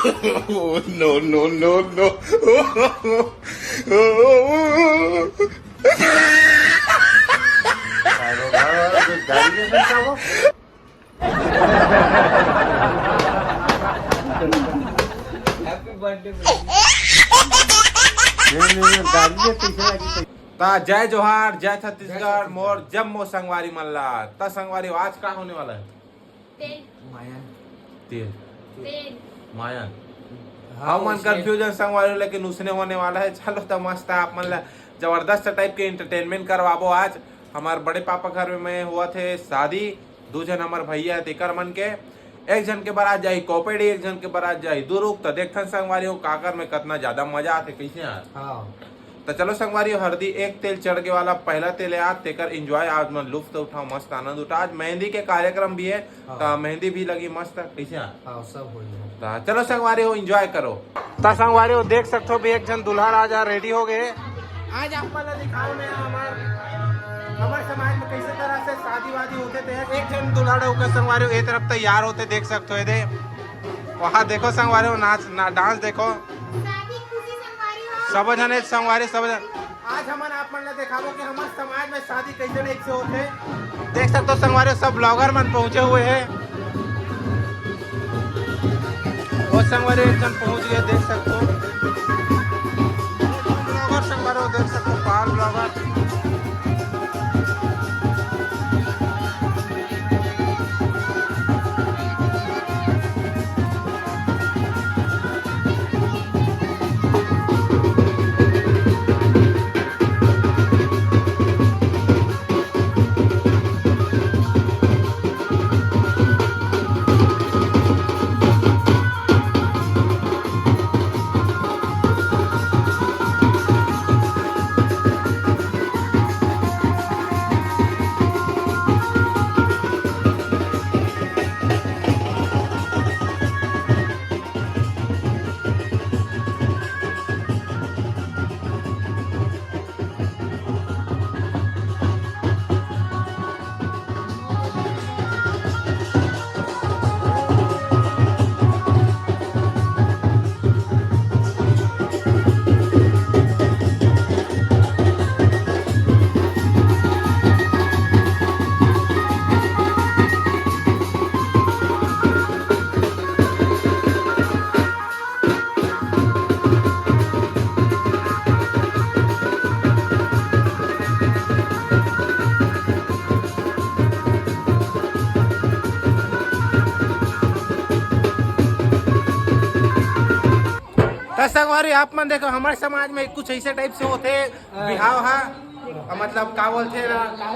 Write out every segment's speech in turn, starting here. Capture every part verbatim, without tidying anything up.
Oh, no, no, no, no. कारोबार वाला जो गाड़ी में बैठा वो। नहीं, नहीं, नहीं, गाड़ी में पीछे लगी। ता जय जोहार, जय छत्तीसगढ़, मोर जम्मो संगवारी मन ला। ता संगवारी, आज का होने वाला है? तेल। मायन। तेल। तेल। मायन। हाँ, हम मन उसने confusion संगवारी, लेकिन उसने होने वाला है। चलो, तो मस्त है, आप मन ला जबरदस्त टाइप के entertainment करवाबो आज। हमार बड़े पापा घर में हुआ थे शादी, दो झन हमार भैया है, तेकर मन के, एक झन के बारात जाही कोपेडी, एक झन के बारात जाही दुरुग। तो देखथन संगवारी हो, काकर में कितना ज्यादा मजा आथे, कैसे यार? हाँ। तो चलो संगवारी हो, हरदी एक तेल चढ़ के वाला पहला तेल है आज, तेकर enjoy आज मन लुफ्त उठाओ, मस्त आनंद उठाओ। आज मेहंदी के कार्यक्रम भी है, हाँ। तो मेहंदी भी लगी मस्त, कैसे यार? हाँ, सब हो जाए। तो चलो संगवारी हो, enjoy करो। तो संगवारी हो, देख सकते हो भी एक झन दूल्हा राजा ready हो गए। आज आप मन ला दिखाओ मैं हमार, हमार समाज में कैसे तरह से शादी वादी होथे। तो एक झन दूल्हा डौका संगवारी हो, ए तरफ तैयार होथे, देख सकते हो, ये दे। वहाँ देखो संगवारी हो, नाच ना, dance देखो। शादी खुशी संगवारी हो। सब जने संगवारी, सब जन। आज हमन आप मन ला देखाबो कि हमर समाज में शादी कैसे टाइप से होथे। देख सकते हो संगवारी, सब vlogger मन पहुंचे हुए हैं। वो संगवारी एक झन पहुंच गए, देख सकते हो। Vlogger संगवारी, देख सकते हो, पाल vlogger। त संगवारी, आप मन देखो, हमारे समाज में कुछ ऐसे टाइप से होते बिहाव हा, मतलब का बोलते ना, हाँ,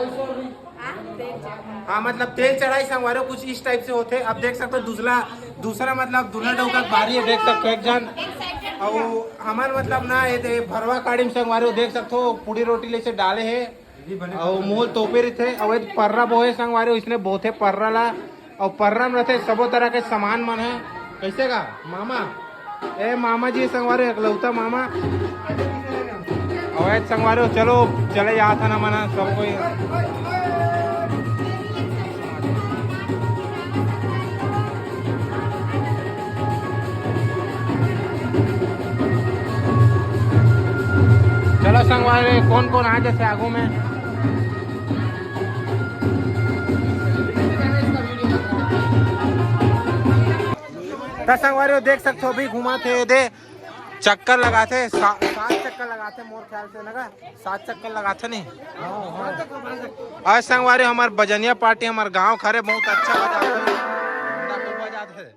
तेल चढ़ा। हाँ, मतलब तेल चढ़ाई संगवारी कुछ इस टाइप से होते। अब देख सकते हो दूसरा, दूसरा मतलब दूल्हा डौका के बारी है, देख सकते हो एक जन। और हमारे मतलब ना ये दे भरवा काड़ी में संगवारी हो, देख सकते हो पूड़ी रोटी ले से डाले है। अउ मोल तोपे रहिथे, अउ एक पर्रा बोहे संगवारी हो, इसने बोथे पर्रा ला, अउ पर्रा में रहथे सबो तरह के सामान मन है। कैसे का मामा? ए मामा जी संगवारी हो, एकलौता मामा। अउ एक संगवारी हो, चलो चले जात हन हमन ह, सब कोई। चलो संगवारी, कौन कौन आ जैसे आगू में। त संगवारी हो, देख सकते हो, अभी घुमा थे दे, चक्कर लगाथे, सा-, सात चक्कर लगाथे मोर ख्याल से, लगा सात चक्कर लगाथे नहीं। और संगवारी, हमार बजनिया पार्टी हमार गांव खरे बहुत अच्छा बजाथे, खूब बजाथे।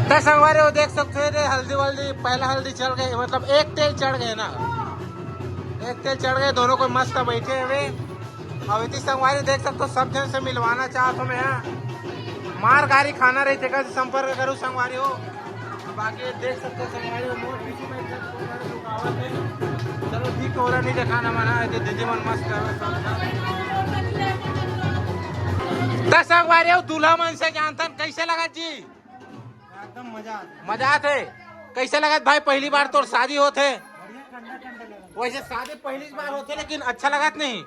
त संगवारी हो, देख सकते हो रे, हल्दी वल्दी, पहला हल्दी चढ़ गए, मतलब एक तेल चढ़ गए ना, एक तेल चढ़ गए, दोनों कोई मस्त बैठे हुए। अब इति संगवारी देख सकते हो, सब जन से मिलवाना चाहत हो मैं, हाँ। मार गारी खाना रही, तेकर से संपर्क करूँ संगवारी हो। बाकी देख सकते हो संगवारी हो, मोर पीछे में एक झन रुकावत है। चलो ठीक है, ओला नहीं दिखाना मना है, तो दीदी मन मस्त कर। त संगवारी हो, दूल्हा मन से जानथन, कैसे लगा जी? एकदम मजा आथे। मजा आथे। कैसे लगत भाई, पहली बार तोर शादी होत हे? बढ़िया, ठंडा ठंडा लगा। वैसे शादी पहली बार होत हे, लेकिन अच्छा लगत नहीं?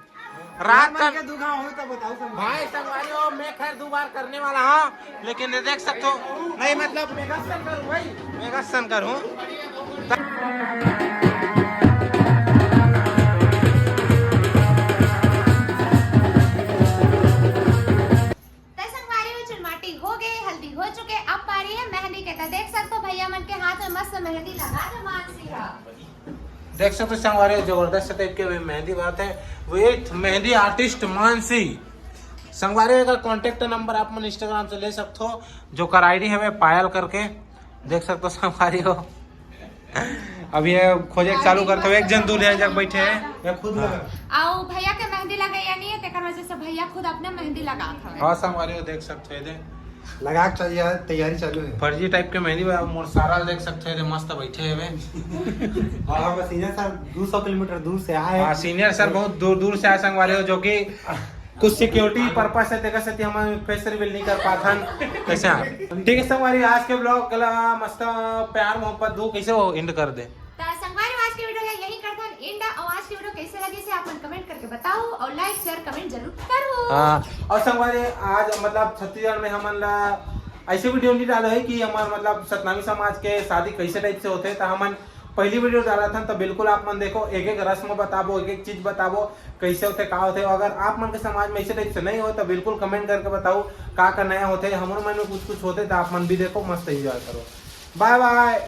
रात मन का के दुख हो तो बताओ संगवारी। भाई संगवारी हो, मैं खैर दो बार करने वाला हूँ, लेकिन ये देख सकते हो, नहीं मतलब मेघासन करूँ भाई, मेघासन करूँ। त संगवारी हो, चुलमाटी हो गए, हल्दी हो चुके, अब पारी है मेहंदी के। त देख सकते हो भैया मन के हाथ में मस्त मेहंदी लगा दे मानसी हा। देख सकते हो संगवारी हो, जबरदस्त टाइप के मेहंदी बात है, विथ मेहंदी आर्टिस्ट मानसी। संगवारी हो, एकर कॉन्टैक्ट नंबर आप मन इंस्टाग्राम से ले सकते हो, जो कर आईडी हवे पायल करके। देख सकते हो संगवारी हो, अभी ये खोजे चालू करते हुए, एक जन दूल्हे जग बैठे हैं, ये खुद लगा। आओ भैया के मेहंदी लगाया नहीं है, तेकर वजह से भैया खुद अपने मेहंदी लगात हवे। हाँ संगवारी हो, देख सकते हो, ये दे। लगा के चल यार, तैयारी चालू है। फर्जी टाइप के मेहंदी बा, मोर सारा देख सकते हो, ये दे मस्त बैठे हुए। और सीनियर सर दो सौ किलोमीटर दूर से आए। हाँ, सीनियर सर बहुत दूर दूर से आए संगवारी हो, जो कि कुछ सिक्योरिटी पर्पस है, तेकर सेती हमन फेस रिवील नहीं कर पाथन। कैसे आप? ठीक है संगवारी, आज के ब्लॉग ला मस्त प्यार मोहब्बत दो, कैसे हो एंड कर दे। त संगवारी हो, आज के वीडियो ला यहीं करथन एंड। और आज के वीडियो कैसे लगी से आप मन कमेंट करके बताओ और लाइक शेयर कमेंट जरूर करो। हाँ, और संगवारी आज मतलब छत्तीसगढ़ में हमन ला ऐसे वीडियो नहीं डाले है कि हमार मतलब सतनामी समाज के शादी कैसे टाइप से होते हैं, तो हमन पहली वीडियो डालत हन, तो बिल्कुल आप मन देखो, एक एक रस्म बताबो, एक एक चीज बताबो, कैसे होथे, का होथे। अगर आप मन के समाज में ऐसे टाइप से नहीं हो, तो बिल्कुल कमेंट करके बताओ, का का नया होथे। हमरो मन में कुछ कुछ होथे, तो आप मन भी देखो, मस्त एंजॉय करो। बाय बाय।